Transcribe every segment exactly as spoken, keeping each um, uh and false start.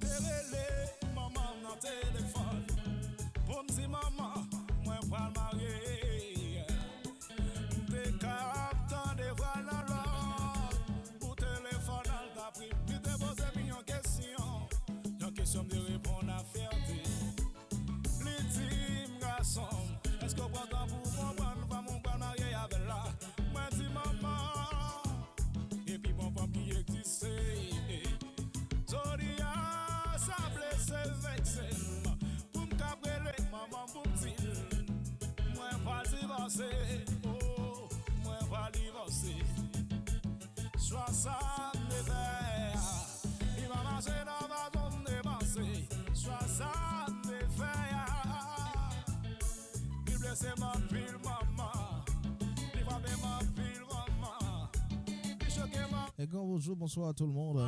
Te rele manman m nan telefòn pou m di, "Manman, mwen pral marye." M te ka ap tande vwa lanlòd pou telefòn nan l t ap ri. Li te poze m yon kesyon, yon kesyon m te reponn ak fyète. Li di m, "Gason m, èske w pran tan pou w konprann fanm ou pral marye avè l la?" Mwen di, "Manman, epi bon fanm ki egziste." Jodi a, sa blese, vekse m. Pou m ka rele manman m pou m di l, "Mwen pral divòse, oh, mwen pral divòse." Chwa sa m te fè a, li pa mache nan fason m te panse. Chwa sa m te fè a, li blese m anpil, manman. Li frape m anpil, manman. Li choke m anpil. Et grand bonjour, bonsoir à tout le monde.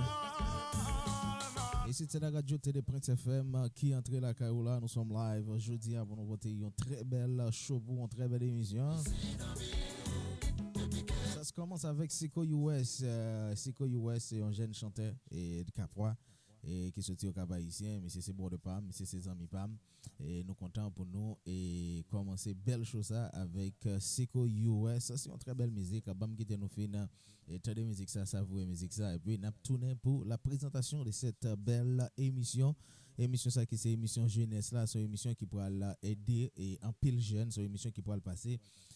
Ici, c'est la radio Télé Prince F M qui entre la Kayola. Nous sommes live jeudi à pour nous voter une très belle show, pour une très belle émission. Ça se commence avec Siko U S. Euh, Siko U S, c'est un jeune chanteur et de Capois et qui sorti au Cap Haïtien. Misye se brother pa m, misye se zanmi pa m. E nou kontan pou nou e kòmanse bèl show sa avèk, euh, Siko U S. Sa se yon trè bèl mizik. Ban m kite nou fin e tande mizik sa, savure mizik sa. Epi n ap tounen pou la présentation de cette belle émission. Emisyon sa ki se emisyon jenès la, se yon emisyon ki pral ede e anpil jèn, se yon emisyon ki pral pase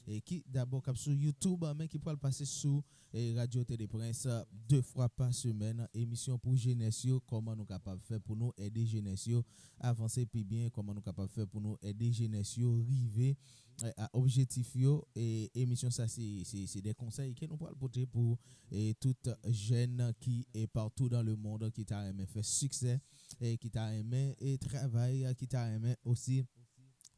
e ki dabò k ap sou YouTube, men ki pral pase sou e Radio Télé Prince, euh, de fwa pa semèn, emisyon pou jenès yo, kòman nou kapab fè pou nou ede jenès yo avanse pi byen, kòman nou kapab fè pou nou ede jenès yo rive, euh, a objektif yo. E emisyon sa, se, se, se de konsèy ke nou pral pote pou, e tout jèn ki, e partout dans le monde, ki ta renmen fè siksè, e ki ta renmen, e travay, ki ta renmen osi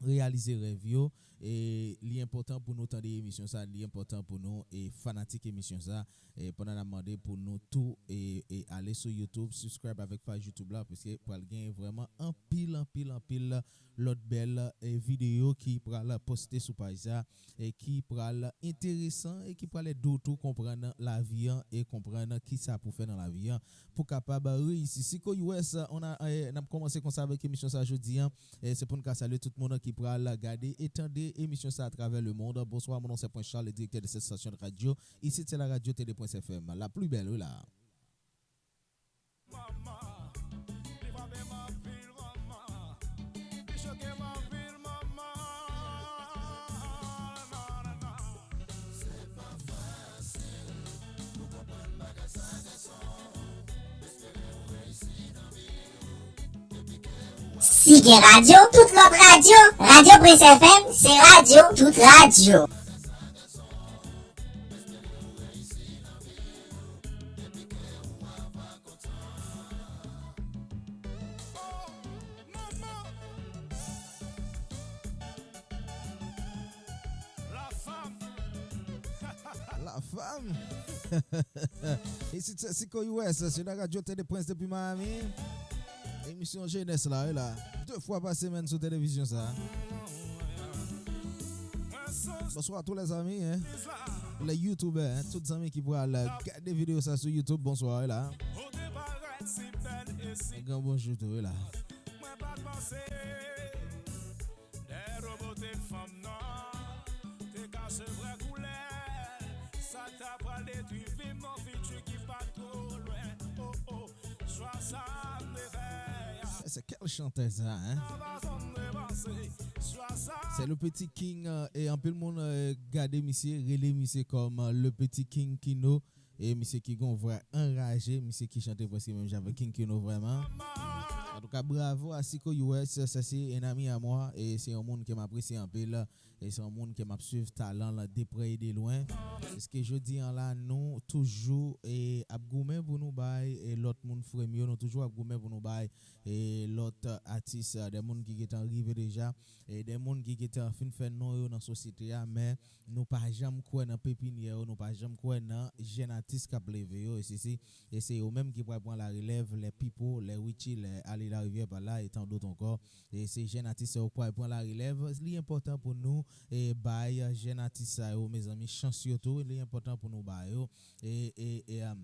reyalize rèv yo. E li enpòtan pou nou tande emisyon sa, li enpòtan pou nou e fanatik emisyon sa. E pandan n ap mande pou nou tou e, e ale sou YouTube, subscribe avèk paj YouTube la, paske pral gen vrèman anpil, anpil, anpil lòt bèl e videyo ki pral poste sou paj sa e ki pral enteresan e ki pral ede w tou konprann lavi an e konprann kisa pou fè nan lavi an pou kapab reyisi. Siko U S, on a, eh, n ap kòmanse konsa avèk emisyon sa jodi an. Eh, se pou n ka salye tout moun ki pral gade e tande emisyon sa atravè le monde. Bonsoir, mon nom c'est Prince Charles, le directeur de cette station de radio. Ici, c'est la radio Télé Prince F M, la plus belle, oui, la. Si gen radyo, tout lòt radyo, Radyo Prince F M, se radyo, tout radyo. La femme. Ici, c'est Siko U S, c'est la radio Télé Prince depuis Miami. Emisyon jenès la, wi la. De fwa pa semèn sou televizyon sa. Bonsoir à tous les amis, hein. Les youtubeurs, hein. Tout zanmi ki pral gade videyo sa sou YouTube, bonsoir, wi la. Gran bonjou tou, wi la. Lè yo bote fanm nan te ka se vrè koulè, sa ta pral detwi vi m nan fiti ki pa two lwen. Oh, oh, chwa sa m te fè a. Se kèl chantè sa, hein? Nan fason m te panse, chwa sa. Se le petit King, euh, e anpil moun, euh, gade misye, rele misye kòm, euh, le petit King Kino. E misye ki gon vwa anraje, misye ki chante prèske menm jan avèk King Kino vrèman. Antouka, bravo a Siko U S, sa se un ami à moi, e se yon moun ke m apresye anpil, e se yon moun ke m ap swiv talan l de prè e de lwen. Paske jodi an la, nou toujou, e, ap goumen pou nou bay, e, lòt moun frè m yo, nou toujou ap goumen pou nou bay, e, lòt atis, e, de moun ki gentan rive deja, e de moun ki gentan fin fè non yo nan sosyete a, men nou pa janm kwè nan pepinyè yo, nou pa janm kwè nan jèn atis k ap leve yo, e se, se, e se yo menm ki pral pran larelèv, lè Pipo, lè Richie, lè Ale Larivière pa la, e tant d'autres encore. E se jèn atis sa yo k pral pran larelèv. Li enpòtan pou nou, e, bay jèn atis sa yo, mezanmi, chans yo tou. Li enpòtan pou nou ba yo. E, e, e, um,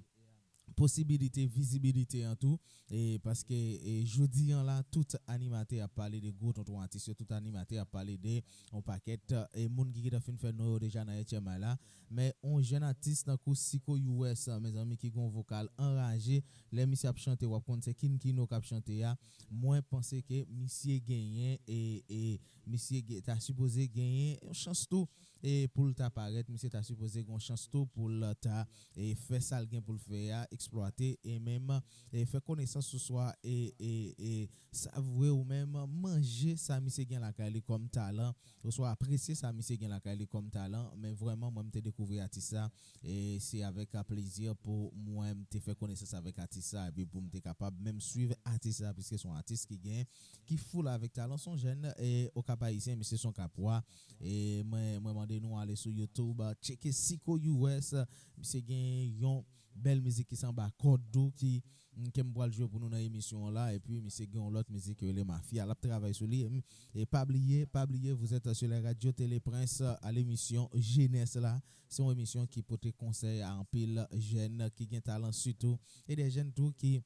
posibilite vizibilite an tou, e paske, e jodi an la, tout animatè ap pale de gwo tonton atis yo, tout animatè ap pale de yon pakèt, e moun ki gentan fin fè non yo deja nan eighth M I la, men yon jèn atis tankou Siko U S, mezanmi, ki gen yon vokal anraje, lè misye ap chante, w ap konn se Kin Kino k ap chante a, mwen panse ke misye genyen, e, e misye gen, ta sipoze genyen yon chans tou, e pou l ta parèt, misye ta sipoze gen yon chans tou pou l ta, e fè sa l gen pou l fè a, eksplwate, e menm, e fè konesans oswa, e, e, e savwe ou menm manje sa misye gen lakay li kòm talan, oswa apresye sa misye gen lakay li kòm talan, men vrèman, mwen, m te dekouvri atis sa, e se avèk, a, plezi pou mwen, m te fè konesans avèk atis sa, epi pou m te kapab menm swiv atis sa, piske se yon atis ki gen, ki full avèk talan, se yon jèn, e Okap Ayisyen, misye se yon Kapwa, e mwen, mwen mande nou ale sou YouTube, tcheke Siko U S, misye gen yon bèl mizik ki sanba kòd dou ki, mm, ke m pral jwe pou nou nan emisyon an la, epi misye gen yon lòt mizik ki rele Mafya, l ap travay sou li, e, e pa bliye, pa bliye, vous êtes sur la radio Télé Prince, à l'émission Jeunesse la, se yon emisyon ki pote konsèy a anpil jèn ki gen talan sitou, e de jèn tou ki,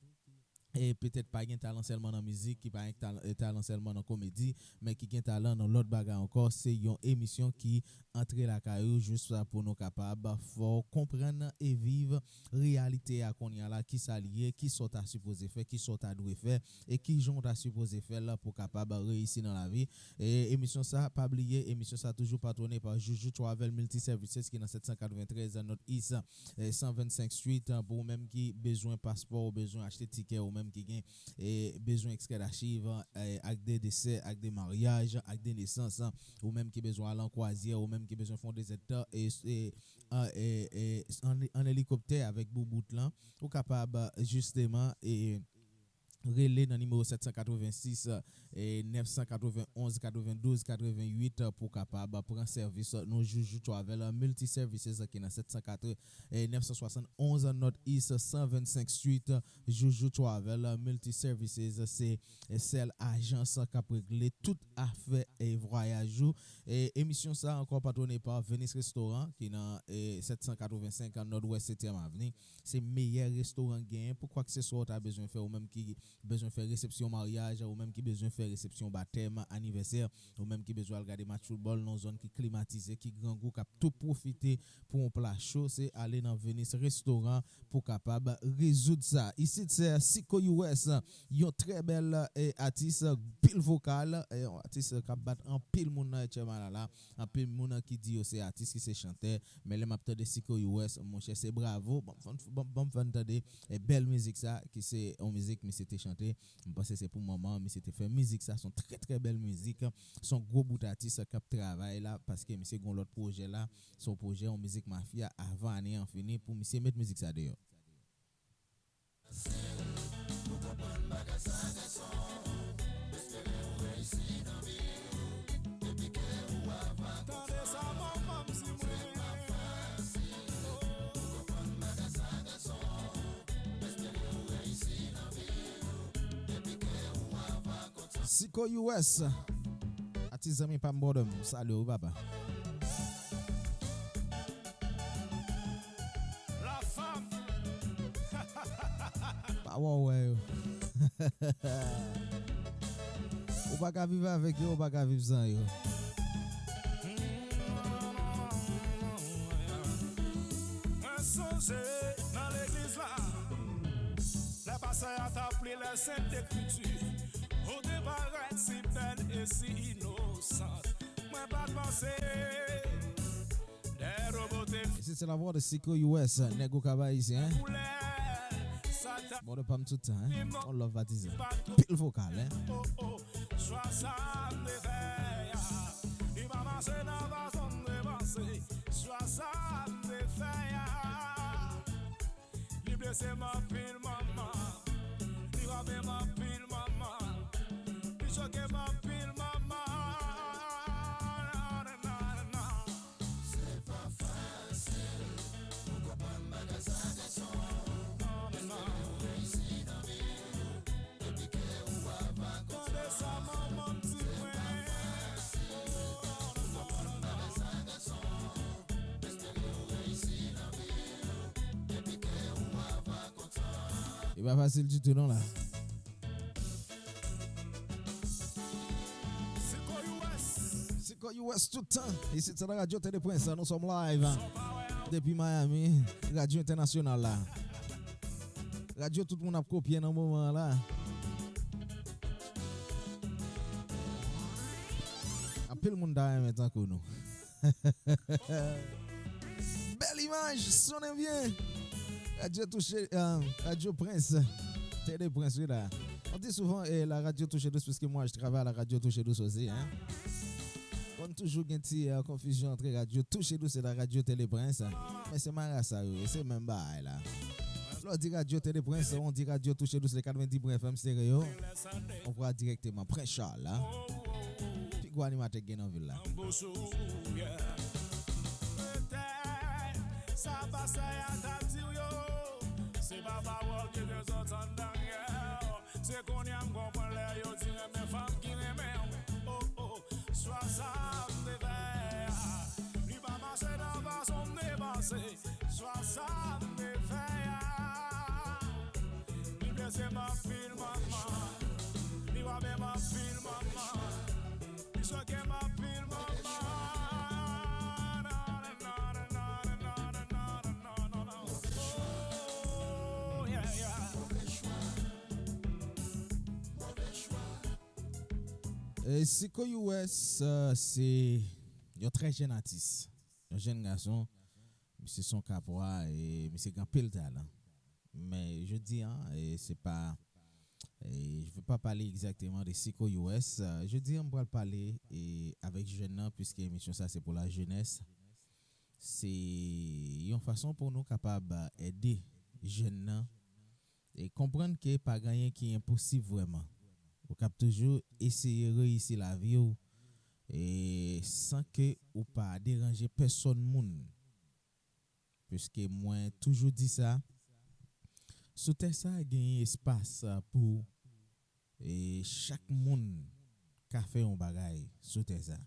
e petèt pa gen talan sèlman nan mizik, ki pa gen tal-, e, talan sèlman nan komedi, men ki gen talan nan lòt bagay ankò, se yon emisyon ki antre lakay ou jis pou nou kapab fè w konprann e viv reyalite a kounye a la, kisa l ye, kisa w ta sipoze fè, kisa w ta dwe fè, e kijan w ta sipoze fè l pou w kapab reyisi nan lavi. E emisyon sa, pa bliye, emisyon sa toujou patwone pa Joujou Travel Multi Services ki nan sèt san katreventrèz North East, e, san vennsenk Street, pou ou menm ki bezwen paspò, ou bezwen achte tikè, ou menm ki gen, e, bezwen ekstrè dachiv, e, ak de desè, ak de maryaj, ak de nesans, ou menm ki bezwen al an kwazyè, ou menm ki bezwen fè yon dezèt, e, e, an, e, e, an, an elikoptè avèk boubout lan, ou kapab, jisteman, e, rele nan nimewo sèt san katrevensis, e, nèf san katrevenonz, katrevendouz, katrevenwit pou w kapab pran sèvis nou Joujou Travel Multi Services ki nan sèt san katreven, e, nèf san swasannonz North East san vennsenk Street. Joujou Travel Multi Services se, e, sèl ajans k ap regle tout afè, e, vwayaj ou. E, emisyon sa ankò patwone pa Venice Restaurant ki nan, e, sèt san katrevensenk Nòdwès setyèm Avni. Se meyè restoran k genyen pou kwakseswa w ta bezwen fè, ou menm ki bezwen fè resepsyon maryaj, ou menm ki bezwen fè resepsyon batèm, anivèsè, ou menm ki bezwen al gade match foutbòl nan yon zòn ki klimatize, ki grangou, k ap tou pwofite pou yon pla cho, se ale nan Venice Restaurant pou kapab rezoud sa. Isit se Siko U S, yon trè bèl, e, atis, pil vokal, e, yon atis k ap bat anpil moun nan H M I la, anpil moun ki di yo se atis, ki se chantè, men lè m ap tande Siko U S, monchè, se bravo. Ban m fè n, ban, ban m fè n tande, e, bèl mizik sa, ki se yon mizik misye te chante. M panse se pou manman misye te fè mizik sa. Se yon trè, trè bèl mizik. Se yon gwo bout atis k ap travay la, paske misye gen yon lòt pwojè la. Se yon pwojè, yon mizik mafya, avan ane an fini, pou misye met mizik sa deyò. Siko U S. Atis zanmi pa m, brother m. Salye w, papa. Pa wè w wè yo. Ou pa ka viv avèk yo, ou pa ka viv san yo. Mwen sonje nan legliz la, lè pastè a t ap li lè Sent Ekriti, ou te parèt si bèl e si inosan. Mwen pa t panse dèyè do bote. Ici c'est la voix de Siko U S, nèg Okap Ayisyen, hein? Bon, de pa m tout tan, hein? On love Patizan. Pil vokal, hein? Chwa sa m te fè a, li pa mache nan fason m te panse. Chwa sa m te fè a, li blese m anpil, manman. Li frape m anpil, manman. Li choke m anpil, manman. Se pa fasil pou konprann bagay sa, gason. Non, non, non. Depi ke ou ava konsa. Tande sa, manman m di mwen. Se pa fasil pou konprann bagay sa, gason. Espere ou reyisi nan vi w. Depi ke ou ava konsa. E pa fasil ditou non la. Siko U S tout tan. Isit se nan Radyo Tele Prens, nous sommes live depi Miami, radyo entènasyonal la. Radyo tout moun ap kopye nan moman an la. Anpil moun ta renmen tankou nou. Bèl imaj, sonnen byen. Radyo touche, euh, Radyo Prens. Tele Prens, wi la. On dit souvent, eh, la radio Touche Douce, puisque moi je travaille à la radio Touche Douce aussi, hein. Konn toujou gen ti euh, konfizyon antre radyo Touche Douce e la radyo Tele Prens. Men se marasa yo ye, se menm bagay la. Lè w di radyo Tele Prens, on di radyo Touche Douce, le katrevendi pwen F M stereo. On voit directement Prince Charles la. Pi gwo animatè k gen nan vil la. Sa pastè a t ap di w yo, se pa pawòl ke zòt antann dènyè. Se kounye a m konprann lè yo di renmen fanm ki renmen w. Oh, oh, chwa sa m te fè a. Li pa mache nan fason m te panse. Chwa sa m te fè a. Li blese m anpil, manman. Li frape m anpil, manman. Li choke m anpil, manman. Oh, yeah, yeah. E Siko U S, euh, se yon trè jèn atis, yon jèn gason. Misye se yon kapwa e misye gen anpil talan. Men jodi a, e se pa, e je veux pas parler exactement de Siko U S. Euh, jodi a, m pral pale e avèk jèn nan, puiske emisyon sa se pou la jenès. Se yon fason pou nou kapab, euh, ede jèn nan e konprann ke pa gen anyen ki enposib vrèman. Ou kab toujou eseye reyisi lavi w e san ke ou pa deranje pèsòn moun. Piske mwen toujou di sa, sou tè sa genyen espas pou e chak moun ka fè yon bagay sou tè sa.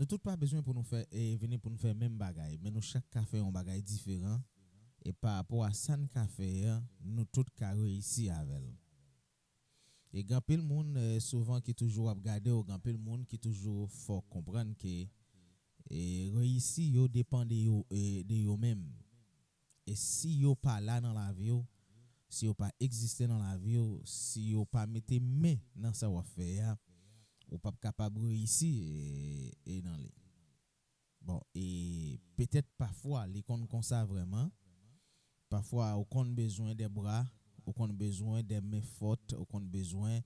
Nou tout pa bezwen pou nou fè e vini pou nou fè menm bagay, men nou chak ka fè yon bagay diferan e pa rapò a sa n ka fè a, nou tout ka reyisi avè l. E gen anpil moun e, souvan ki toujou ap gade w, gen anpil moun ki toujou fè w konprann ke e, reyisi yo depann de yo, e, de yo menm. E si yo pa la nan lavi w, si yo pa egziste nan lavi w, si yo pa mete men nan sa w ap fè a, ou p ap kapab reyisi e, e nan li. Bon, e petèt pafwa li konn konsa vrèman. Pafwa ou konn bezwen de bra, ou konn bezwen de men fòt, ou konn bezwen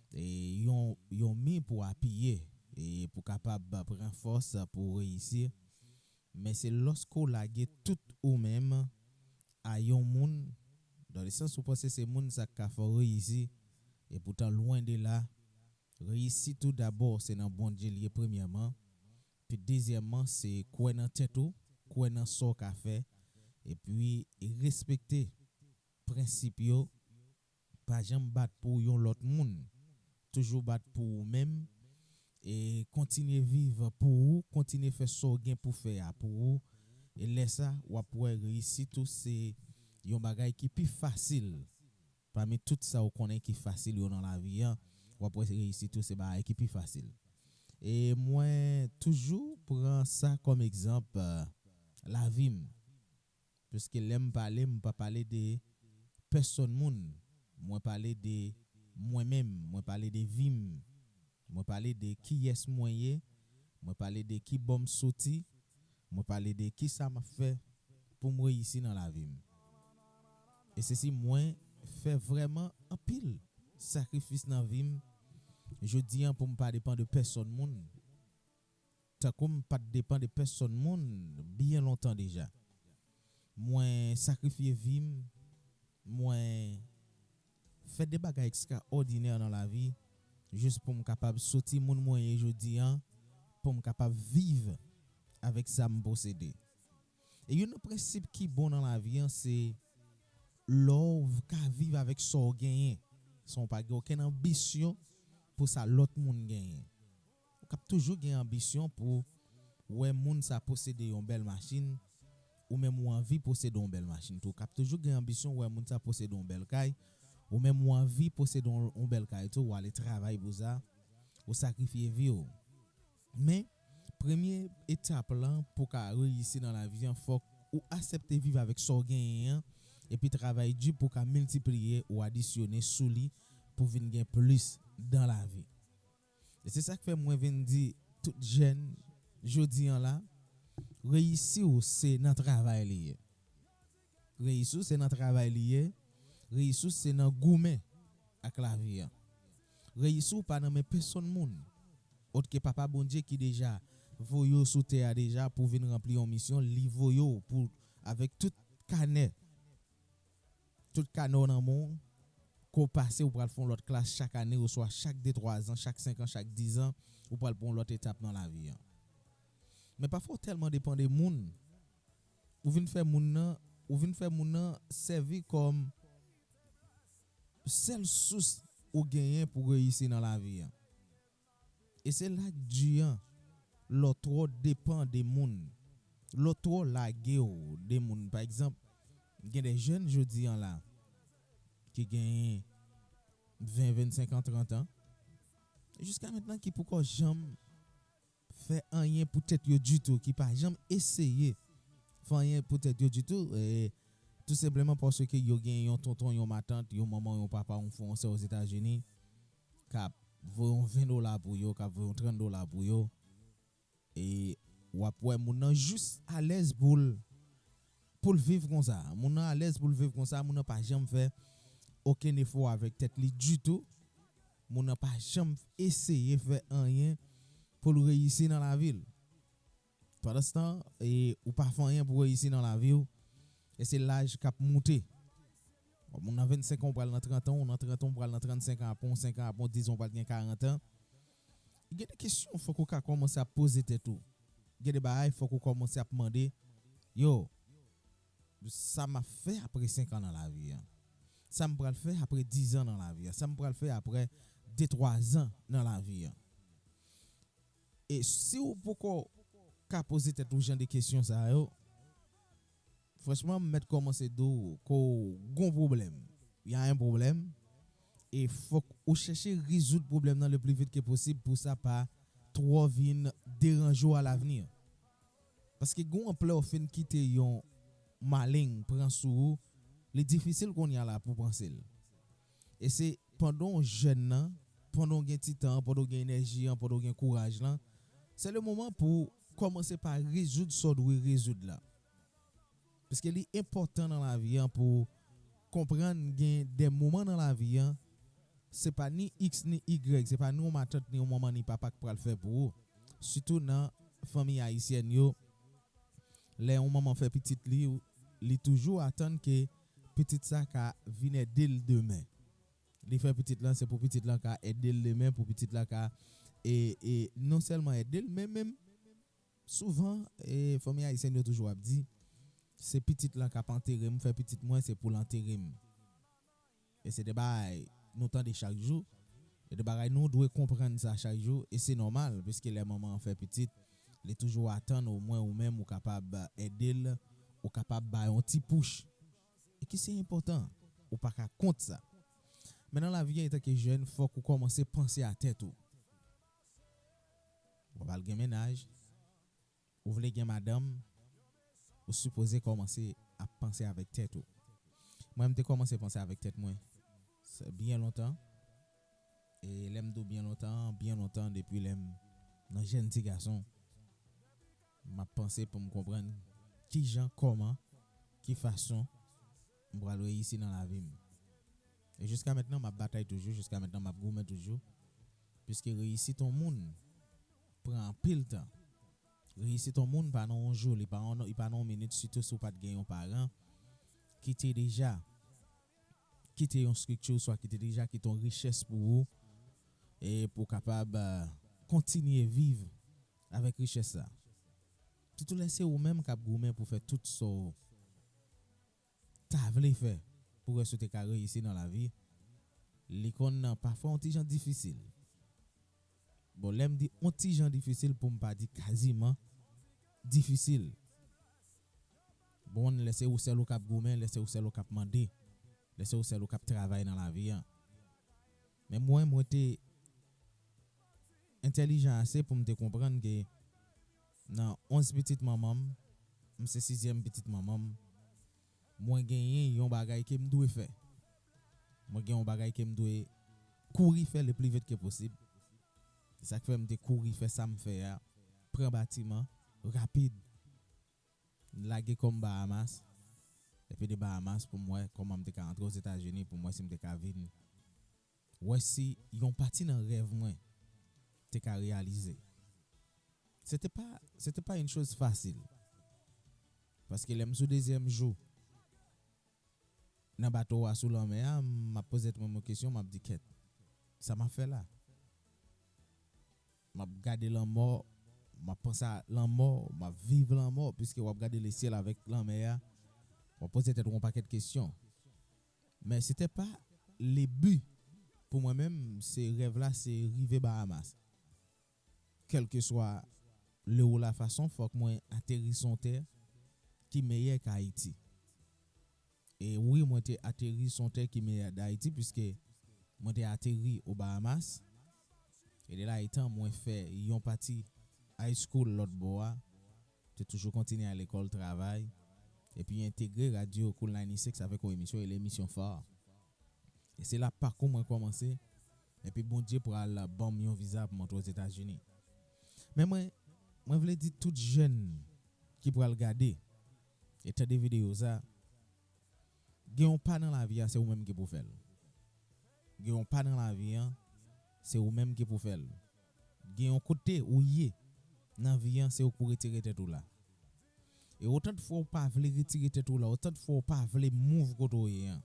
e, yon, yon mi pou apiye e pou kapab pran fòs pou reyisi. Men se lòske w lage tout ou menm a yon moun, dan le sans ou panse se moun sa k ka fè w reyisi, e poutan lwen de la, reyisi tou dabò se nan Bondye l ye premyèman, pi dezyèmman se kwè nan tèt ou, kwè nan sa w ka fè, epi respekte prensip yo, pa janm bat pou yon lòt moun. Toujou bat pou ou menm e kontinye viv pou ou, kontinye fè sa w gen pou fè a pou ou. E lè sa, w ap wè reyisit ou se yon bagay ki pi fasil. Pami tout sa w konnen ki fasil yo nan lavi a, w ap wè reyisit ou se bagay ki pi fasil. E mwen toujou pran sa kòm egzanp, euh, lavi m. Piske lè m pale, m pa pale de pèsòn moun. Mwen pale de mwen menm, mwen pale de vi m. Mwen pale de kiyès mwen ye, mwen pale de ki bò m soti, mwen pale de kisa m ap fè pou m reyisi nan lavi m. E se si mwen fè vrèman anpil sakrifis nan vi m, jodi a pou m pa depann de pèsòn moun. Tankou m pa t depann de pèsòn moun byen lontan deja. Mwen sakrifye vi m, mwen fè de bagay ekstraòdinè nan lavi, jis pou m kapab soti moun mwen ye jodi a, pou m kapab viv avèk sa m posede. E youn nan prensip ki bon nan lavi a, se lè w ka viv avèk sa w genyen, san w pa gen okenn anbisyon pou sa lòt moun genyen. Ou k ap toujou gen anbisyon pou wè moun sa posede yon bèl machin, ou menm ou anvi posede yon bèl machin tou, k ap toujou gen anbisyon wè moun sa posede yon bèl kay, ou menm ou anvi posede yon, yon bèl kay tou, ou ale travay pou sa, ou sakrifye vi w. Men, premye etap lan pou w ka reyisi nan lavi an, fòk ou aksepte viv avèk sa w genyen an, epi travay di pou w ka miltipliye ou adisyone sou li pou vin gen plis dan lavi. E se sa k fè mwen vin di tout jèn jodi an la, reyisi w se nan travay li ye. Reyisi w se nan travay li ye. Reyisi w se nan goumen ak lavi an. Reyisi w pa nan men pèsonn moun. Òtke Papa Bondye ki deja voye w sou tè a deja pou vin ranpli yon misyon, li voye w pou, avèk tout kanè, tout kanè w nan men w, ke w pase, ou pral fè yon lòt klas chak ane, oswa chak de, twa zan, chak senk an, chak diz an, ou pral pran yon lòt etap nan lavi an. Men pafwa ou tèlman depann de moun, ou vin fè moun nan, ou vin fè moun nan sèvi kòm sèl sous ou genyen pou reyisi nan lavi an. E se la k di an, lè w twò depann de moun, lè w twò lage w de moun. Pa egzanp, gen de jèn jodi an la, ki genyen ven, vennsenk an, trant an, jiska mentnan ki poko janm fè anyen pou tèt yo ditou, ki pa janm eseye fè anyen pou tèt yo ditou, e tou senpleman paske yo gen yon tonton, yon matant, yon manman, yon papa, yon frè, yon sè Ozetazini, k ap voye yon ven dola pou yo, k ap voye yon trant dola pou yo. E w ap wè moun nan jis alèz pou l, pou l viv konsa. Moun nan alèz pou l viv konsa, moun nan pa janm fè okenn efò avèk tèt li ditou. Moun nan pa janm eseye fè anyen pou l reyisi nan lavi l. Pandanstan, e, ou pa fè anyen pou reyisi nan lavi w, e se laj k ap moute. Bon, moun nan vennsenk an, ou pral nan trant an, ou nan trant an, ou pral nan trannsenk an, apre yon senk an, apre yon diz an, ou pral gen karant an. Gen de kesyon fòk ou ka kòmanse ap poze tèt ou. Gen de bagay fòk ou kòmanse ap mande, yo, sa m ap fè apre senk an nan lavi an? Sa m pral fè apre diz an nan lavi an? Sa m pral fè apre de, twa zan nan lavi an? E si w poko ka poze tèt ou jan de kesyon sa yo, franchman, m mèt kòmanse di w ke w gon pwoblèm. Y a un problème. E fòk ou chèche rezoud pwoblèm nan le plus vite que possible pou sa pa twò vin deranje w a l'avenir. Paske gon anplè w fin kite yon maleng pran sou ou, li difisil kounye a la pou panse l. E se pandan w jèn nan, pandan w gen ti tan an, pandan w gen enèji an, pandan w gen kouraj lan, se le moman pou w kòmanse pa rezoud sa w dwe rezoud la. Paske li enpòtan nan lavi an pou w konprann gen de moman nan lavi an, se pa ni X ni Y, se pa ni yon matant, ni yon manman, ni papa k pral fè pou ou. Sitou nan fanmi ayisyèn yo, lè yon manman fè pitit li, li toujou atann ke pitit sa ka vin ede l demen. Li fè pitit lan, se pou pitit lan ka ede l demen, pou pitit la ka, e, e non sèlman ede l, men menm souvan, e, fanmi ayisyèn yo toujou ap di, se pitit lan k ap antere m, fè pitit mwen, se pou l antere m. E se de bagay nou tande chak jou, e de bagay nou dwe konprann sa chak jou, e se nòmal, piske lè manman an fè pitit, li toujou atann omwen ou menm ou kapab ede l, ou kapab ba yon ti pouch. E ki se enpòtan, ou pa ka kont sa. Men nan lavi an, antanke jèn, fòk ou kòmanse panse a tèt ou. Ou pral gen mennaj, ou vle gen madanm, ou sipoze kòmanse ap panse avèk tèt ou. Mwen, m te kòmanse panse avèk tèt mwen, sa byen lontan. E lè m di w byen lontan, byen lontan, depi lè m nan jèn ti gason, m ap panse pou m konprann kijan, kòman, ki fason m pral reyisi nan lavi m. E jiska mentnan, m ap batay toujou, jiska mentnan, m ap goumen toujou. Piske reyisit yon moun pran anpil tan. Reyisit yon moun pa nan yon jou, li pa nan, li pa nan yon minit, sitou si w pa t gen yon paran ki te deja kite yon estrikti, oswa ki te deja kite yon richès pou ou, e pou w kapab, eh, kontinye viv avèk richès sa. Sitou lè se ou menm k ap goumen pou fè tout sa w ta vle fè pou wè si w te ka reyisi nan lavi, li konn pafwa yon ti jan difisil. Bon, lè m di yon ti jan difisil, pou m pa di kaziman difisil. Konprann, lè se ou sèl ou k ap goumen, lè se ou sèl ou k ap mande, lè se ou sèl ou k ap travay nan lavi a. Men mwen, mwen te entèlijan ase pou m te konprann ke nan onz pitit manman m, m se sizyèm pitit manman m, mwen genyen yon bagay ke m dwe fè. Mwen gen yon bagay ke m dwe kouri fè le pli vit ke posib. Se sa k fè m te kouri fè sa m fè a, pran batiman, rapid. Lage kò m Bahamas, epi de Bahamas pou m wè kòman m te ka antre Ozetazini, pou m wè si m te ka vin wè si yon pati nan rèv mwen te ka reyalize. Se te pa, se te pa yon choz fasil. Paske lè m sou dezyèm jou nan bato a sou lanmè a, m ap poze tèt mwen yon kesyon, m ap di, "Kèt, sa m ap fè la?" M ap gade lanmò, m ap panse a lanmò, m ap viv lanmò, piske w ap gade lesyèl avèk lanmè a, w ap poze tèt ou yon pakèt kesyon. Men se te pa le bi pou mwen menm, se rèv la, se rive Bahamas. Kèlkeswa le ou la fason, fòk mwen ateri sou yon tè ki meyè k Ayiti. E wi, mwen te ateri sou yon tè ki meyè d Ayiti, piske mwen te ateri o Bahamas. E de la etan, mwen fè yon pati high school lòt bò a, te toujou kontinye al lekòl, travay, epi entegre radyo Cool ninety-six avèk yon emisyon, e emisyon Phare. E se la pakou mwen kòmanse, epi Bondye pral ban m yon viza pou m antre Ozetazini. Men mwen, mwen vle di tout jèn ki pral gade e tande videyo sa, gen yon pa nan lavi a, se ou menm ki pou fè l. Gen yon pa nan lavi a, se ou menm ki pou fè l. Gen yon kote ou ye nan vi a, se ou k pou retire tèt ou la. E otan de fwa ou pa vle retire tèt ou la, otan de fwa ou pa vle move kote ou ye a,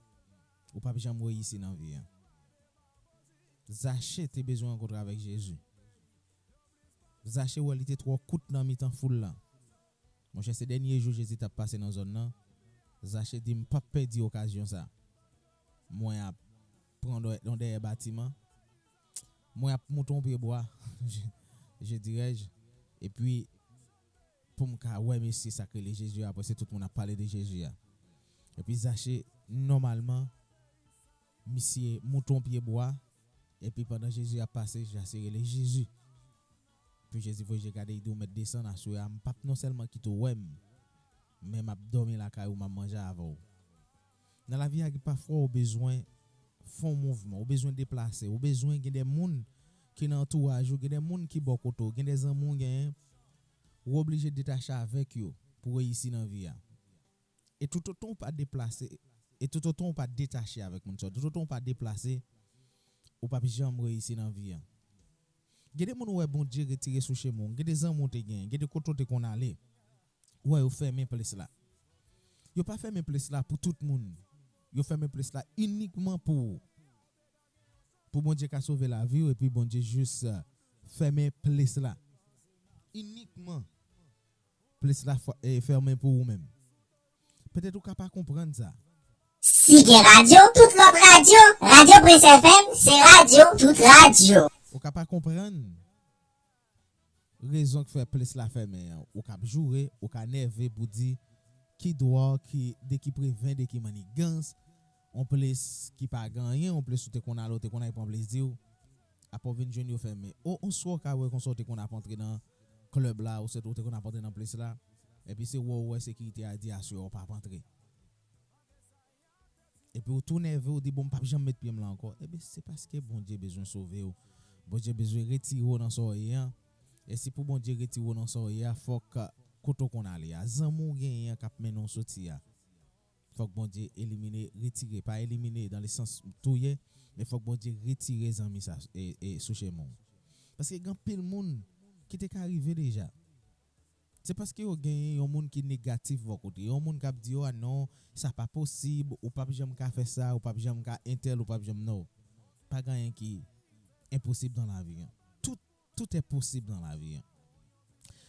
ou p ap janm reyisi nan vi a. Zache te bezwen rankontre avèk Jezi. Zache wè li te twò kout nan mitan foul la. Monchè, se dènye jou Jezi t ap pase nan zòn nan. Zache di, "M p ap pèdi okazyon sa. Mwen ap pran dè-, yon dèyè batiman. Mwen ap moute yon pye bwa, je, je dirais, epi pou m ka wè mesye sa k rele Jezi a." Apre, se tout moun ap pale de Jezi a. Epi Zache, nòmalman, misye moute yon pye bwa, epi pandan Jezi ap pase, Zache rele Jezi. Epi Jezi voye je gade, li di, "Ou mèt desann aswè a, m p ap non sèlman kite w wè m, men m ap dòmi lakay ou, m ap manje avè w." Nan lavi a, gen pafwa ou bezwen fè yon mouvman, ou bezwen deplase, ou bezwen gen de moun ki nan antouraj ou, gen de moun ki bò kote w, gen de zanmi w genyen, ou oblije detache avèk yo pou w reyisi nan vi a. E toutotan ou pa deplase, e toutotan ou pa detache avèk moun sa yo, toutotan ou pa deplase, ou p ap janm reyisi nan vi a. Gen de moun ou wè Bondye retire sou chemen w, gen de zanmi w te genyen, gen de kote w te konn ale, ou wè yo fèmen ples la. Yo pa fèmen ples la pou tout moun. Yo fèmen ples la inikman pou ou. Pou Bondye ka sove lavi w, epi Bondye jis, eh, fèmen ples la. Inikman plis la fè-, e, fèmen pou ou menm. Petèt ou ka pa konprann sa. Si gen radyo, tout lòt radyo, Radyo Prince F M, se radyo, tout radyo. Ou ka pa konprann rezon k fè plis la fèmen an. Ou ka ap joure, ou ka nève pou di ki dwa, ki, de ki preven, de ki mannigans, yon plis ki pa gen anyen, yon plis ou te konn ale, ou te konn al pran plezi w. Apre w vin jwenn yo fèmen. O, yon swa w ka wè konsa w te konn ap antre nan klèb la, ou se, ou te konn ap antre nan plis la, epi se wè w wè sekirite a di aswè a w p ap antre. Epi w tou nève, w di, "Bon, m p ap janm met pye m la ankò." Ebyen, se paske Bondye bezwen sove w. Bondye bezwen retire w nan sa w ye an. E si pou Bondye retire w nan sa w ye a, fòk, kote w konn ale a, zanmi w genyen an k ap mennen w soti a, fòk Bondye elimine, retire, pa elimine dan le sans touye, men fòk Bondye retire zanmi sa, e, e, sou chemen w. Paske gen anpil moun ki te ka rive deja. Se paske yo genyen yon moun ki negatif bò kote yo, yon moun k ap di yo, "A non, sa pa posib, ou p ap janm ka fè sa, ou p ap janm ka entèl, ou p ap janm," non. Pa gen anyen ki enposib nan lavi an. Tout, tout est possible dans la vie.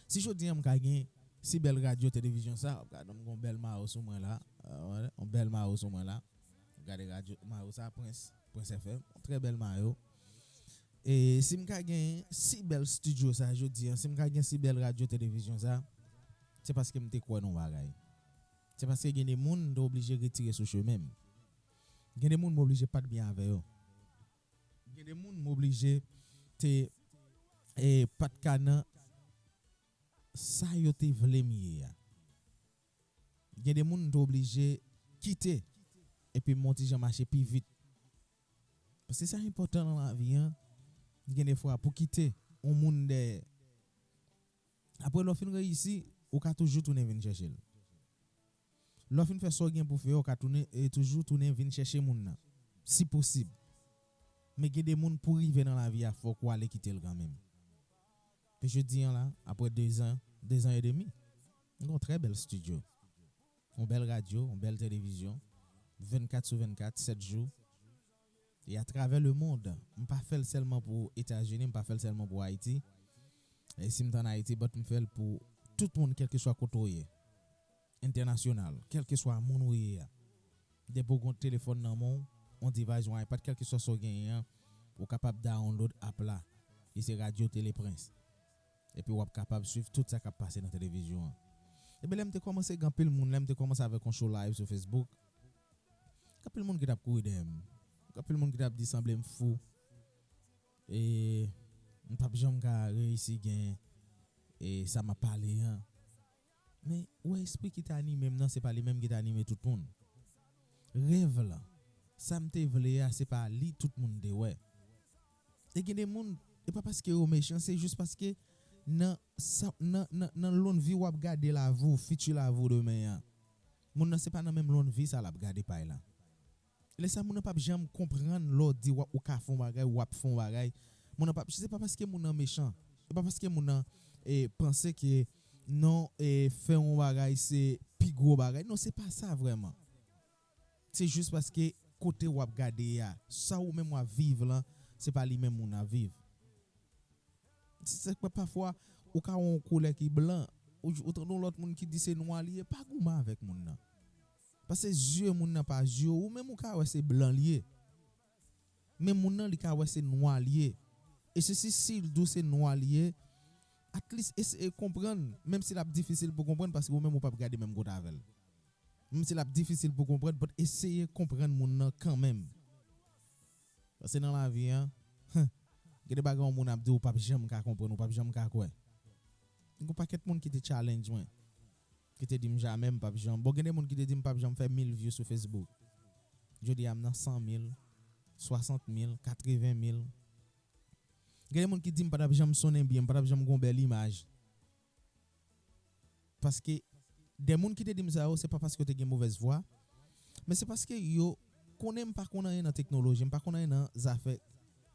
Si jodi an m ka gen si bèl radyo televizyon sa, w ap gade m gon bèl mayo sou mwen la, euh, yon bèl mayo sou mwen la. Gade radyo, mayo sa, Prince, Prince F M, yon trè bèl mayo. E si m ka gen si bèl estidyo sa jodi an, si m ka gen si bèl radyo televizyon sa, se paske m te kwè nan yon bagay. Se paske gen de moun m te oblije retire sou chemen m. Gen de moun m oblije pa t byen avè yo. Gen de moun m oblije te e, pa t ka nan sa yo te vle m ye a. Gen de moun m te oblije kite epi m yon ti jan mache pi vit. Paske sa enpòtan nan lavi an, gen de fwa pou kite yon moun dèyè. Apre lè w fin reyisi, ou ka toujou tounen vin chèche l. Lè w fin fè sa w gen pou fè, ou ka tounen, e toujou tounen vin chèche moun nan, si posib. Men gen de moun pou rive nan lavi a, fòk ou ale kite l kanmenm. Pe jodi an la, apre dezan, dezan edemi, m gen yon trè bèl estidyo, yon bèl radyo, yon bèl televizyon, vennkat sou vennkat, sèt jou. E atravè lemonn, m pa fè l sèlman pou Etazini, m pa fè l sèlman pou Ayiti. E si m t ann Ayiti, but m fè l pou tout moun, kèlkeswa kote w ye, entènasyonal, kèlkeswa moun ou ye a. Depi w gen yon telefòn nan men w, yon device, yon iPad, kèlkeswa sa w genyen an, ou kapab download app la, ki se Radyo Tele Prens. Epi w ap kapab swiv tout sa k ap pase nan televizyon an. Ebyen, lè m te kòmanse, gen anpil moun, lè m te kòmanse avèk yon show live sou Facebook, gen anpil moun ki t ap kouri dèyè m. Gen anpil moun ki t ap di sanble m fou. E m p ap janm ka reyisi gen, e sa m ap pale an. Men, ou wè, espri ki te anime m nan, se pa li menm ki te anime tout moun. Rèv lan, sa m te vle a, se pa li tout moun te wè. E gen de moun, e pa paske yo mechan, se jis paske nan, sa, nan, nan, nan lòn vi w ap gade lavi w, fiti lavi w demen an, moun nan se pa nan menm lòn vi sa l ap gade pa l la. Lè sa, moun nan p ap janm konprann lè w di w ap, ou ka fè yon bagay, w ap fè yon bagay. Moun nan p ap, se pa paske moun nan mechan. Se pa paske moun nan e, panse ke non, e, fè yon bagay se pi gwo bagay. Non, se pa sa vrèman. Se jis paske kote w ap gade a, sa ou menm w ap viv lan, se pa li menm moun ap viv. Se sa k fè pafwa, ou ka wè yon koulè ki blan, ou, ou tande yon lòt moun ki di se nwa li ye, pa goumen avèk moun nan. Paske zye moun nan pa zye w, ou menm ou ka wè se blan li ye. Men moun nan, li ka wè se nwa li ye. E se si, si l di w se nwa li ye, at least eseye konprann, menm si l ap difisil pou konprann, paske ou menm ou p ap gade menm kote avè l. Menm si l ap difisil pou konprann, but eseye konprann moun nan kanmenm. Paske nan lavi an, gen de bagay yon moun ap di w, ou p ap janm ka konprann, ou p ap janm ka kwè. Gen yon pakèt moun ki te challenge mwen, ki te di m jamè m p ap janm. Bon, gen de moun ki te di m p ap janm fè mil view sou Facebook. Jodi a, m nan san mil, swasant mil, katreven mil. Gen de moun ki di m pa t ap janm sonnen byen, m pa t ap janm gen yon bèl imaj. Paske de moun ki te di m sa yo, se pa paske yo te gen movèz vwa, men se paske yo konnen m pa konn anyen nan teknoloji, m pa konn anyen nan zafè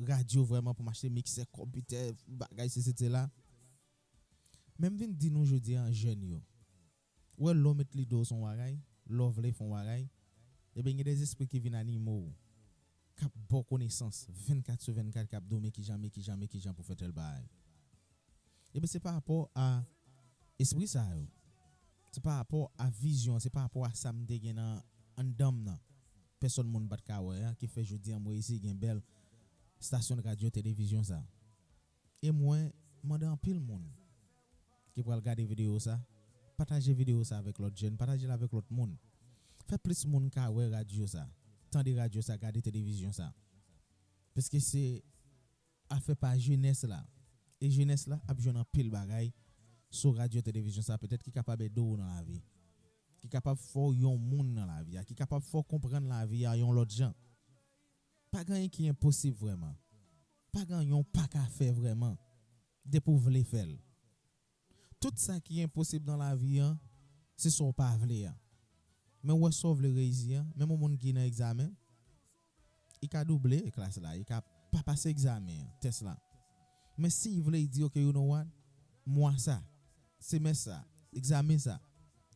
radyo vrèman pou m achte miksè, konpitè, bagay sesi sela. Men m vin di nou jodi a, jèn yo, ou wè, lè w met lide w sou yon bagay, lè w vle fè yon bagay, ebyen, gen de zespri ki vin anime w, k ap ba w konesans vennkat sou vennkat, k ap di w men kijan, men kijan, men kijan pou fè tèl bagay. Ebyen, se pa rapò a espri sa yo. Se pa rapò a vizyon, se pa rapò a sa m te gen nan anndan m nan. Pèsòn moun pa t ka wè a, ki fè jodi a m reyisi gen bèl estasyon de radyo, televizyon sa. E mwen mande anpil moun ki pral gade videyo sa, pataje videyo sa avèk lòt jèn, pataje l avèk lòt moun. Fè plis moun ka wè radyo sa, tande radyo sa, gade televizyon sa. Paske se afè pa jenès la. E jenès la ap jwenn anpil bagay sou radyo, televizyon sa, petèt ki kapab ede w nan lavi. Ki kapab fè w yon moun nan lavi a, ki kapab fè w konprann lavi a yon lòt jan. Pa gen anyen ki enposib vrèman. Pa gen anyen w pa ka fè vrèman, depi w vle fè l. Tout sa ki enposib nan lavi an, se sa w pa vle a. Men w wè sa w vle reyisi an, menm yon moun ki nan egzamen, li ka double klas la, li ka pa pase egzamen an, tès la. Men si li vle, li di, "Ok, you know what? Mwa sa, semès sa, egzamen sa,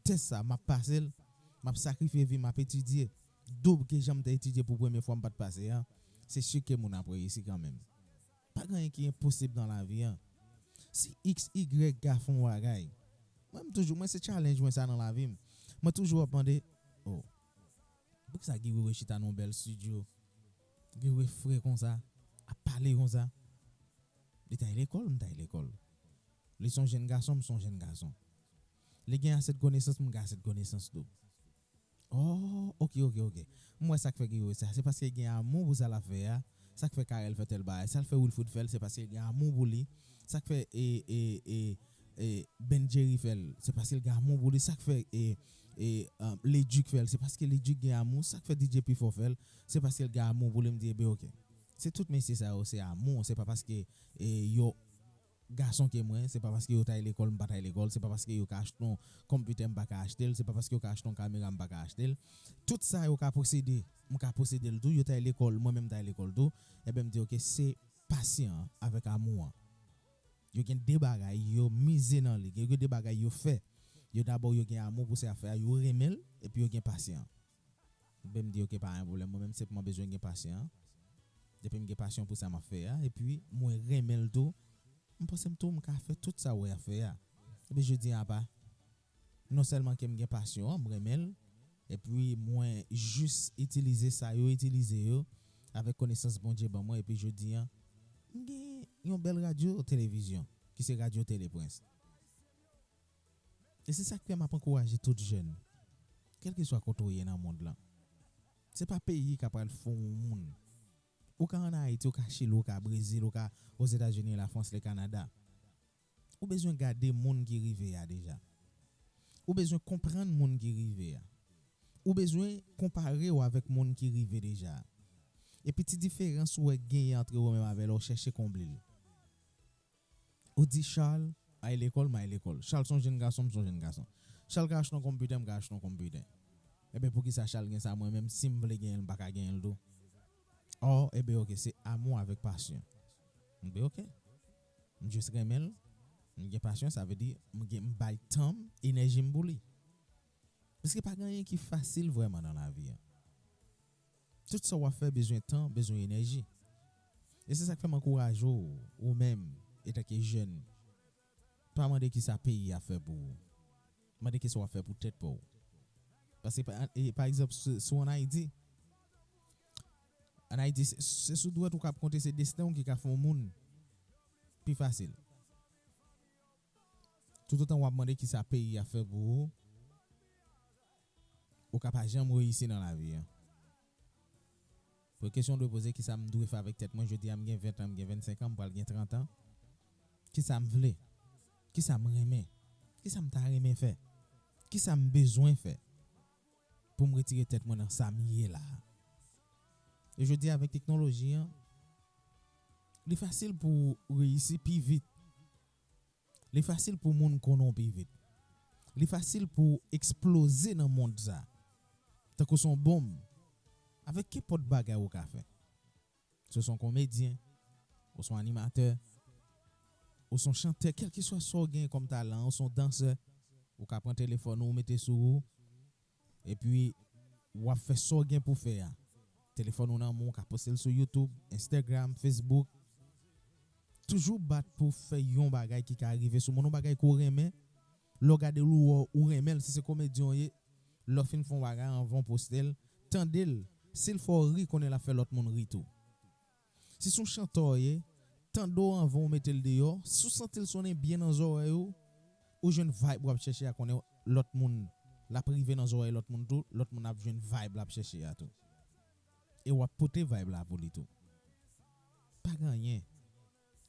tès sa, m ap pase l, m ap sakrifye vi m, m ap etidye, doub ke jan m te etidye pou premye fwa m pa t pase an, se si ke moun ap reyisi kanmenm." Pa gen anyen ki enposib nan lavi an. Si X, Y ka fè yon bagay, mwen, m toujou, mwen, se challenge mwen sa nan lavi m. Mwen toujou ap mande, "Oh, poukisa Guy Wewe chita nan yon bèl estidyo? Guy Wewe fre konsa, ap pale konsa?" Li t al lekòl, m t al lekòl. Li se yon jèn gason, m se yon jèn gason. Li gen ase de konesans, m gen ase de konesans tou. Oh, ok, ok, ok. M wè sa k fè Guy Wewe sa. Se paske l gen amou pou sa l ap fè a. Sa k fè Carel fè tèl bagay. Sa l fè Wilfrid fè l, se paske l gen amou pou li. Sa k fè e, e, e, e, Ben Jerry fè l, se paske l gen amou pou li. Sa k fè e, e, um, Leduc fè l, se paske Leduc gen amou. Sa k fè D J Pifò fè l, se paske l gen amou pou li. M di, ebyen, ok. Se tout mesye sa yo, se amou. Se pa paske e, yo gason ke mwen, se pa paske yo t al lekòl, m pa t al lekòl, se pa paske yo ka achte yon konpitè, m pa ka achte l, se pa paske yo ka achte yon kamera, m pa ka achte l. Tout sa yo ka posede, m ka posede l tou, yo t al lekòl, mwen menm m t al lekòl tou. Ebyen, m di, ok, se pasyan an avèk amou an. Yo gen de bagay yo mize nan li, yo gen de bagay yo fè. Yo dabò, yo gen amou pou sa y ap fè a, yo renmen l, epi yo gen pasyan. Ebyen, m di, ok, pa gen pwoblèm, mwen menm senpman bezwen gen pasyan. Depi m gen pasyon pou sa m ap fè a, epi mwen renmen l tou, m panse m tou, m ka fè tout sa w wè y ap fè a. Epi jodi a pa, non sèlman ke m gen pasyon an, m renmen l, epi mwen jis itilize sa yo itilize yo avèk konesans Bondye ban mwen, epi jodi a, m gen yon bèl radyo televizyon, ki se Radyo Tele Prens. E se sa k fè m ap ankouraje tout jèn, kèlkeswa kote w ye nan mond lan. Se pa peyi k ap pral fè w yon moun. Ou ka ann Ayiti, ou ka Chili, ou ka Brezil, ou ka Ozetazini, Lafrans, le Kanada. Ou bezwen gade moun ki rive a deja. Ou bezwen konprann moun ki rive a. Ou bezwen konpare w avèk moun ki rive deja. Epi ti diferans ou wè genyen antre ou menm avè l, ou chèche konble l. Ou di, Charles al lekòl, m al lekòl. Charles se yon jèn gason, m se yon jèn gason. Charles ka achte yon konpitè, m ka achte yon konpitè. Ebyen, poukisa Charles gen sa, mwen menm, si m vle genyen l, m pa ka genyen l tou? Ò, ebyen, ok, se amou avèk pasyon. Ebyen, ok. M jis renmen l, m gen pasyon, sa vle di, m gen, m bay tan m, enèji m pou li. Paske pa gen anyen ki fasil vrèman nan lavi a. Tout sa w ap fè bezwen tan, bezwen enèji. E se sa k fè m ankouraje w, ou menm, etanke jèn, pa mande kisa peyi a fè pou ou. Mande kisa w ap fè pou tèt pa w. Paske, pa, e, pa egzanp, si, si w ann Ayiti, ann Ayiti, se, se sou dwèt ou k ap konte, se desten w ki ka fè yon moun pi fasil. Toutotan w ap mande kisa peyi a fè pou ou, ou ka pa janm reyisi nan lavi a. Pou kesyon w dwe poze, kisa m dwe fè avèk tèt mwen? Jodi a, m gen ven an, m gen vennsenk an, m pral gen trant an. Kisa m vle? Kisa m renmen? Kisa m ta renmen fè? Kisa m bezwen fè pou m retire tèt mwen nan sa m ye la a? E jodi a, avèk teknoloji an, li fasil pou w reyisi pi vit. Li fasil pou moun konnen w pi vit. Li fasil pou w eksploze nan mond sa, tankou se yon bonm, avèk kenpòt bagay ou ka fè. Si w se yon komedyen, ou se yon animatè, ou se yon chantè, kèlkeswa sa w gen kòm talan, ou se yon dansè, ou ka pran telefòn ou, ou mete sou ou, epi w ap fè sa w gen pou fè a. Telefòn ou nan men w, ou ka poste l sou YouTube, Instagram, Facebook. Toujou bat pou w fè yon bagay ki ka rive sou moun, yon bagay ke w renmen. Lè w gade l, ou wè ou renmen l, si se komedyen w ye, lè w fin fè yon bagay, anvan w poste l, tande l. Si l fè w ri, konnen l ap fè lòt moun ri tou. Si se yon chantè w ye, tande w anvan w mete l deyò. Si w santi l sonnen byen nan zòrèy ou, ou jwenn vibe w ap chèche a, konnen lòt moun, l ap rive nan zòrèy lòt moun tou, lòt moun ap jwenn vibe l ap chèche a tou. E w ap pote vibe la pou li tou. Pa gen anyen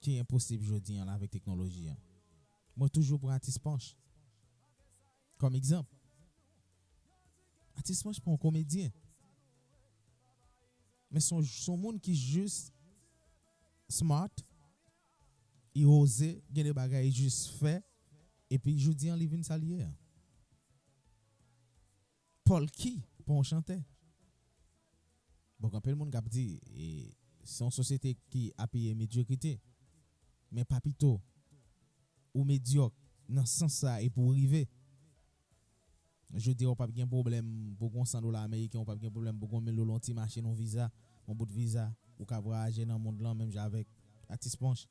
ki enposib jodi a la avèk teknoloji a. Mwen toujou pran Atis Panch kòm egzanp. Atis Panch pa yon komedyen. Men se yon, se yon moun ki jis smart, li oze, gen de bagay li jis fè, epi jodi a li vin sa li ye a. Polky pa yon chantè. Bon, gen anpil moun k ap di, e, se yon sosyete ki apiye medyokrite. Men pa pito ou medyòk nan sans sa epi w rive. Jodi a, ou p ap gen pwoblèm pou gon san dola ameriken, ou p ap gen pwoblèm pou gon mil dola, yon ti machin, yon viza, yon bout viza. Ou ka vwayaje nan mond lan menm jan avèk Atis Panch.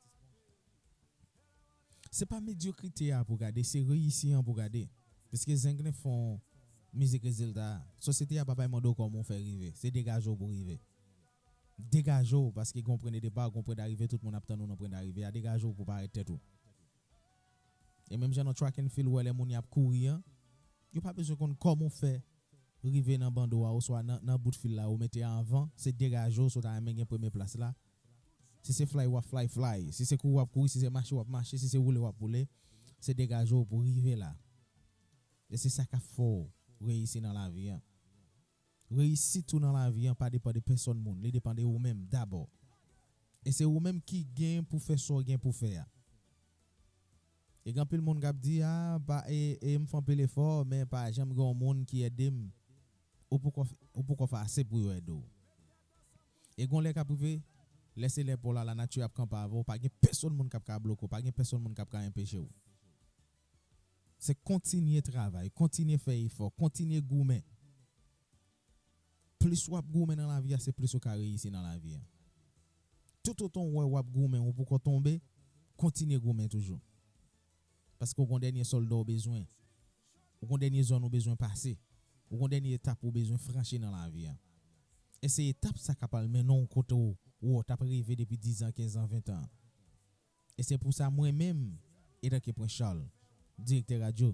Se pa medyokrite a pou gade, se reyisi an pou gade. Piske Zenglen fè yon mizik rezilta a. Sosyete a pa pral mande w kòman w fè rive, se degaje w pou rive. Degaje w, paske gon pwen de depa, gon pwen darive, tout moun ap tann ou nan pwen darive a, degaje w pou parèt tèt ou. E menm jan nan track and field, ou wè lè moun y ap kouri an, yo pa bezwen konn kòman w fè rive nan bando a, oswa nan, nan bout fil la, ou mete anvan, se degaje w, si w ta renmen gen premye plas la. Si se fly, w ap fly, fly. Si se kouri, w ap kouri. Si se mache, w ap mache. Si se woule, w ap woule. Se degaje w pou w rive la. E se sa k ap fè w reyisi nan lavi a. Reyisit ou nan lavi a pa depann de pèsòn moun. Li depann de ou menm dabò. E se ou menm ki gen pou fè sa w gen pou fè a. E gen anpil moun k ap di, "A, pa, e, e m fè anpil efò, men pa janm gen yon moun ki ede m." Ou poko, ou poko fè ase pou yo ede w. E gon lè k ap rive, lè se lè pa w la, lanati ap kanpe avè w, pa gen pèsòn moun k ap ka bloke w, pa gen pèsòn moun k ap ka enpeche w. Se kontinye travay, kontinye fè efò, kontinye goumen. Plis w ap goumen nan lavi a, se plis ou ka reyisi nan lavi a. Toutotan w wè w ap goumen, ou poko tonbe, kontinye goumen toujou. Paske w gon dènye sòlda w bezwen. Ou gon dènye zòn ou bezwen pase. Ou gon dènye etap ou bezwen franchi nan lavi a. E se etap sa k ap al mennen w kote w, w t ap reve depi diz an, kenz an, ven an. E se pou sa mwen menm, etanke Prince Charles, direktè radyo,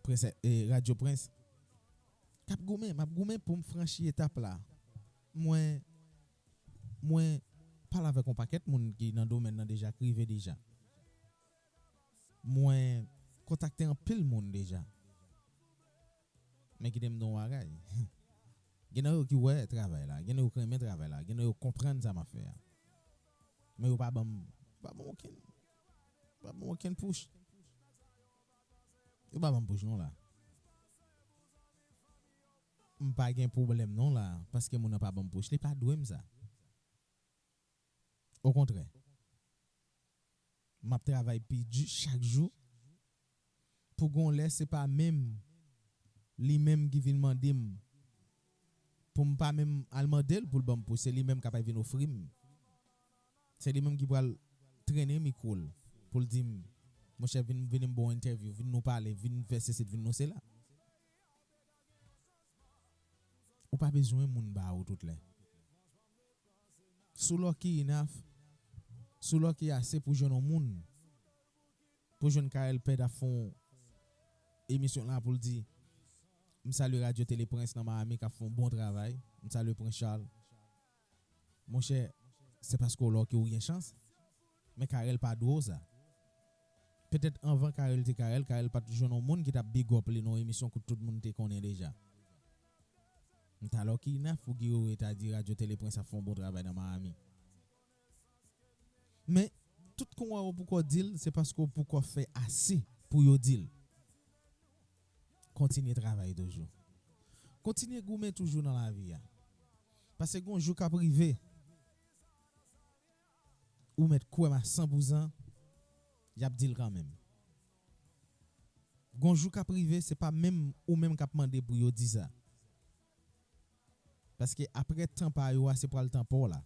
Prince, e, Radyo Prince, k ap goumen, m ap goumen pou m franchi etap la. Mwen, mwen pale avèk yon pakèt moun ki nan domèn nan deja, k rive deja. Mwen kontakte anpil moun deja. Men kite m di w yon bagay. Gen nan yo ki wè travay la, gen nan yo k renmen travay la, gen nan yo konprann sa m ap fè a. Men yo pa ban m, pa ban m okenn, pa ban m okenn push. Yo pa ban m push non la. M pa gen pwoblèm non la, paske moun nan pa ban m push, li pa dwe m sa. Okontrè, m ap travay pi di chak jou. Pou gon lè, se pa menm li menm ki vin mande m, pou m pa menm al mande l pou l ban m push, se li menm k ap vin ofri m. Se li menm ki pral trennen mikwo l pou l di m, "Monchè, vin, vin m ba w entèvyou, vin nou pale, vin fè sesi, vin nou sela." Ou pa bezwen moun ba ou tout lè. Si w lucky enough, si w lucky ase pou jwenn yon moun, pou jwenn Carel Pèd ap fè yon emisyon la pou l di, "M salye Radyo Tele Prince nan Miami k ap fè yon bon travay. M salye Prince Charles." Monchè, se paske w lucky, ou gen chans. Men Carel pa dwe w sa. Petèt anvan Carel te Carel, Carel pa t jwenn yon moun ki t ap big up li nan yon emisyon ke tout moun te konnen deja. M ta lucky enough pou Guy Wewe ta di Radyo Tele Prince ap fè yon bon travay nan Miami. Men, tout kon wè w poko di l, se paske w poko fè ase pou yo di l. Kontinye travay toujou. Kontinye goumen toujou nan lavi a. Paske gon jou k ap rive, ou mèt kwè m a san pou san, y ap di l kanmenm. Gon jou k ap rive, se pa menm ou menm k ap mande pou yo di sa. Paske apre tan pa yo a, se pral tan pa w la.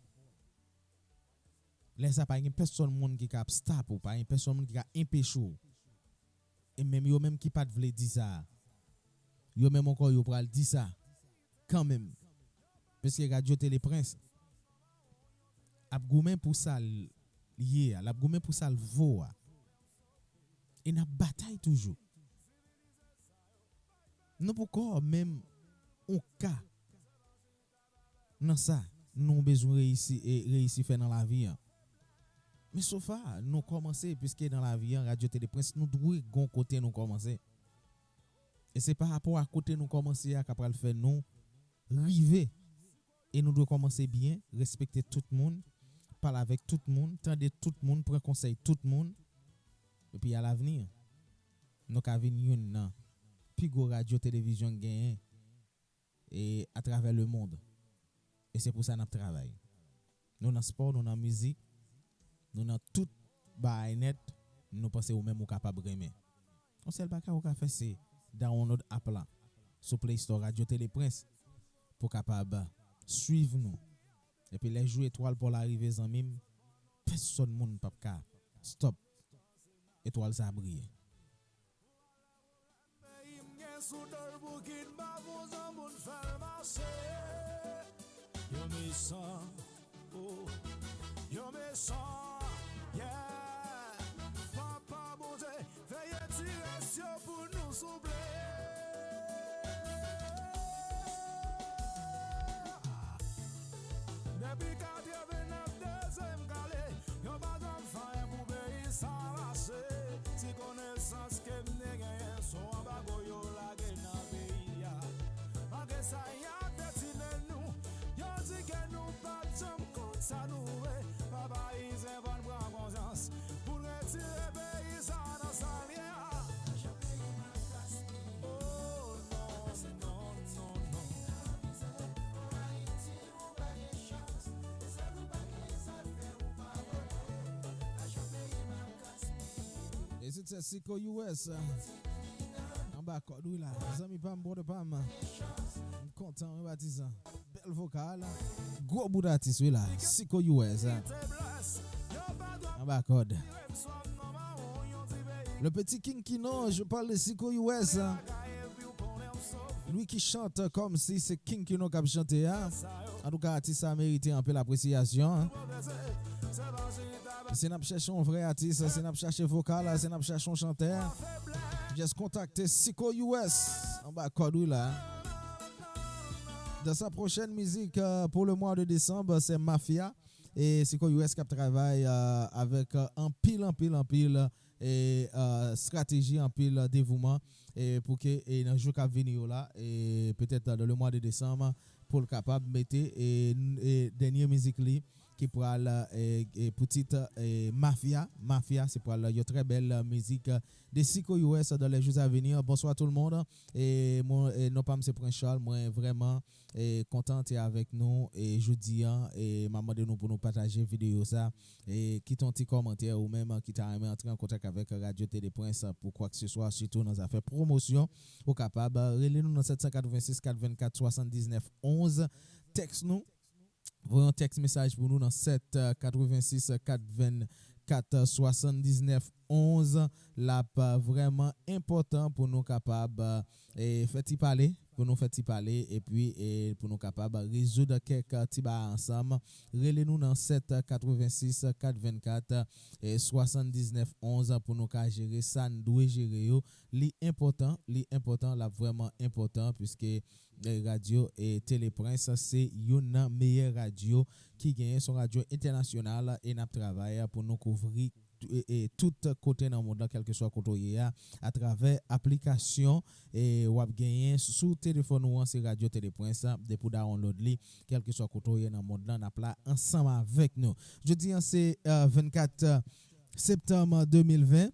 Lè sa, pa gen pèsòn moun ki ka ap stop ou, pa gen pèsòn moun ki ka enpeche w. E menm yo menm ki pa t vle di sa a, yo menm ankò yo pral di sa kanmenm. Paske Radyo Tele Prince ap goumen pou sa l ye a, l ap goumen pou sa l vo a. E n ap batay toujou. Nou poko menm yon ka nan sa nou bezwen reyisi, e reyisi fè nan lavi an. Men so far, nou kòmanse, piske nan lavi an, Radyo Tele Prince, nou dwe gon kote nou kòmanse. E se pa rapò a kote nou kòmanse a k ap pral fè nou rive. E nou dwe kòmanse byen, respekte tout moun, pale avèk tout moun, tande tout moun, pran konsèy tout moun. Epi alavni, nou ka vin youn nan pi gwo radyo televizyon k genyen e atravè lemonn. E se pou sa n ap travay. Nou nan spò, nou nan mizik, nou nan tout bagay nèt, nou panse ou menm ou kapab renmen. Yon sèl bagay ou ka fè se download app la sou Play Store Radyo Tele Prince pou w kapab swiv nou. Epi lè jou etwal pa w la rive zanmi m, pèsòn moun p ap ka stop etwal sa briye. Peyi m gen sou do l boukin, pa vouzan moun fè l mache. Yo mesan, oh, yo mesan, yeah. Papa Bondye, veye ti rès yo pou nou souple. Sa nou vle, pa payizyen fò n pran konsyans pou n retire peyi sa nan sa l ye a. Oh non, non, non, non. E se Siko U S anba kòd wi la. Zanmi pa m, brother pa m. M kontan wi patizan. Bèl vokal. Gwo bout atis wi la. Siko U S anba kòd. Le petit King Kino, je parle de Siko U S. Lui qui chante comme si c'est King Kino k ap chante a. Antouka, atis sa merite anpil apresyasyon. Si n ap chèche yon vrè atis, si n ap chache vokal, si n ap chache yon chantè, just kontakte Siko U S anba kòd wi la. Dans sa prochaine musique euh, pour le mois de décembre, c'est Mafia. E Siko U S k ap travay euh, avèk euh, anpil, anpil, anpil e euh, strateji, anpil devouman e pou ke e nan jou k ap vini yo la e petèt dans le mois de décembre pou l kapab mete e, e dènye mizik li ki pral e, e pou tit e Mafia. Mafia se pral yon trè bèl mizik de Siko U S dans les jours à venir. Bonsoir tout le monde. E mwen e non pa m se Prince Charles, mwen vrèman e kontan te avèk nou e jodi a e m ap mande nou pou nou pataje videyo sa e kite yon ti kòmantè ou menm ki ta renmen antre an kontak avèk Radyo Tele Prince pou kwa ke se swa sitou nan zafè pwomosyon ou kapab rele nou nan sèt san katrevensis kat vennkat swasanndiznèf onz tèks nou voye yon tèks mesaj pou nou nan sèt katrevensis kat vennkat swasanndiznèf onz l ap vrèman enpòtan pou nou kapab e fè ti pale pou nou fè ti pale epi e pou nou kapab rezoud kèk ti bagay ansanm. Rele nou nan sèt katrevensis kat vennkat e swasanndiznèf onz pou nou ka jere sa n dwe jere yo. Li enpòtan, li enpòtan, l ap vrèman enpòtan piske e radyo e Tele Prince se youn nan meyè radyo ki genyen, se yon radyo entènasyonal e n ap travay pou nou kouvri e, e tout kote nan mond lan, kèlkeswa kote w ye a, atravè aplikasyon e w ap genyen sou telefòn ou an, se Radyo Tele Prince, depi w download li, kèlkeswa kote w ye nan mond lan, n ap la ansanm avèk nou. Jodi an se e, vennkat septanm de mil ven.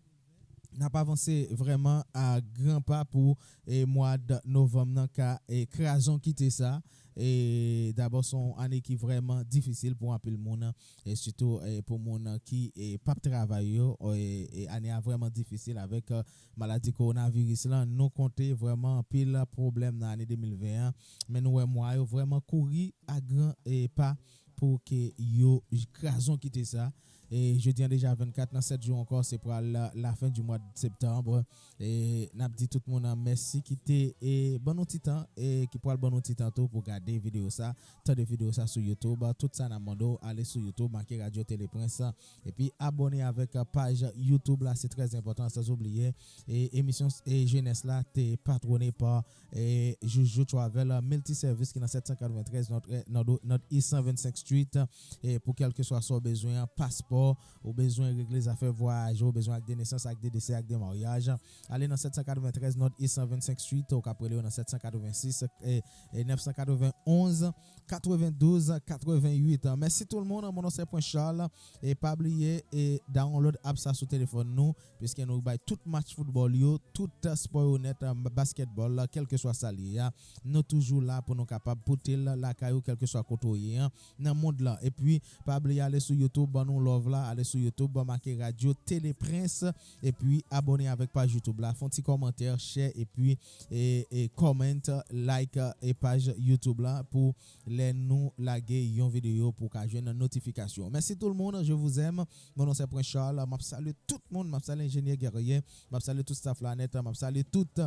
N ap avanse vrèman a gran pa pou e, mwa d novanm nan ka e, kraze yon kite sa. E dabò se yon ane ki vrèman difisil pou anpil moun e sitou e, pou moun ki e, p ap travay yo. E, e ane a vrèman difisil avèk e, maladi kowonaviris lan. Nou konte vrèman anpil pwoblèm nan ane de mil ven an, men nou wè mwa yo vrèman kouri a gran e, pa pou ke yo kraze yon kite sa. E jodi an deja vennkat, nan sèt jou ankò se pral lafen di mwa septanm. E n ap di tout moun mèsi ki te e, ban nou ti tan e ki pral ban nou ti tan tou pou gade videyo sa, tande videyo sa sou YouTube. Tout sa n ap mande w, ale sou YouTube, make Radyo Tele Prince epi abòne avèk paj YouTube la, se trè enpòtan, san oubliye e emisyon e jenès la te patwone pa e Joujou Travel Multiservice ki nan sèt san katreventrèz North, North, North East san vennsenk Street e pou kèlkeswa sa w bezwen an, paspò, ou bezwen regle zafè vwayaj, ou bezwen ak de nesans, ak de desè, ak de maryaj, ale nan sèt san katreventrèz North East san vennsenk Street, ou ka rele yo nan sèt san katrevensis e, e nèf san katrevenonz katrevendouz katrevenwit. Mèsi tout le monde, mon nom c'est Prince Charles. E pa bliye e download app sa sou telefòn nou, piske nou bay tout match foutbòl yo, tout spò yo nèt, baskètbòl, kèlkeswa sa l ye a. Nou toujou la pou nou kapab pote l lakay ou, kèlkeswa kote w ye an nan mond lan. Epi pa bliye ale sou YouTube, ban nou love la, ale sou YouTube, make Radyo Tele Prince, epi abòne avèk paj YouTube la, fè yon ti kòmantè, share, epi e, e comment, like e paj YouTube la pou lè nou lage yon videyo pou w ka jwenn notifikasyon. Mèsi tout le monde, je vous aime. Mon nom c'est Prince Charles. M ap salye tout moun, m ap salye enjenyè Guerrier, m ap salye tout staff la nèt, m ap salye tout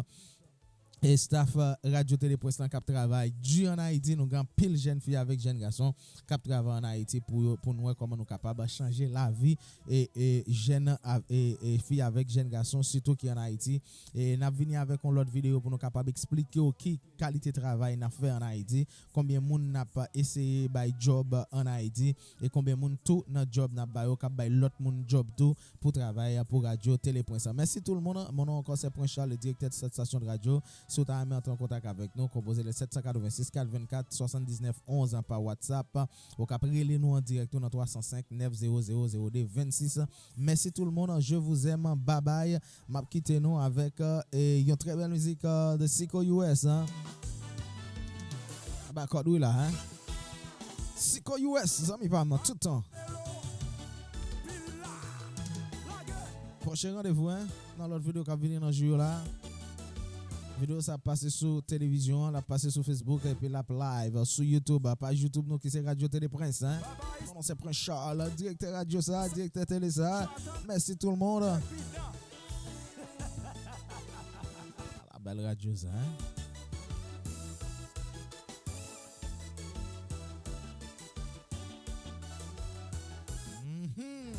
e staff e, Radyo Tele Prince lan k ap travay di ann Ayiti. Nou gen anpil jèn fi avèk jèn gason k ap travay ann Ayiti pou yo, pou nou wè kòman nou kapab chanje lavi e, e jèn a, e, e fi avèk jèn gason, sitou ki ann Ayiti. E n ap vini avèk yon lòt videyo pou nou kapab eksplike w ki kalite travay n ap fè ann Ayiti, konbyen moun n ap eseye bay djòb ann Ayiti, e konbyen moun tou nan djòb n ap ba yo k ap bay lòt moun djòb tou pou travay pou Radyo Tele Prince. Mèsi tout le monde. Mon nom encore c'est Prince Charles, le directeur de cette station de radio. Si w ta renmen antre an kontak avèk nou, konpoze le sèt san katrevensis kat vennkat swasanndiznèf onz pa WhatsApp. Ou kab rele nou an dirèk tou nan twa san senk nèf zewo zewo zewo de vennsis. Mèsi tout le monde, je vous aime, bye bye. M ap kite nou avèk, euh, e yon trè bèl mizik, euh, de Siko U S, hein. Aba kòd wi la, hein. Siko U S, zanmi pa m nan tout tan. Pwochen randevou, hein, nan lòt videyo k ap vini nan jou yo la. Videyo sa ap pase sou televizyon an, l ap pase sou Facebook, epi l ap live sou YouTube, paj YouTube nou ki se Radyo Tele Prince, hein. Mon non se Prince Charles, direktè radyo sa, direktè tele sa. Mèsi tout le monde. La bèl radyo sa, hein. Mhm.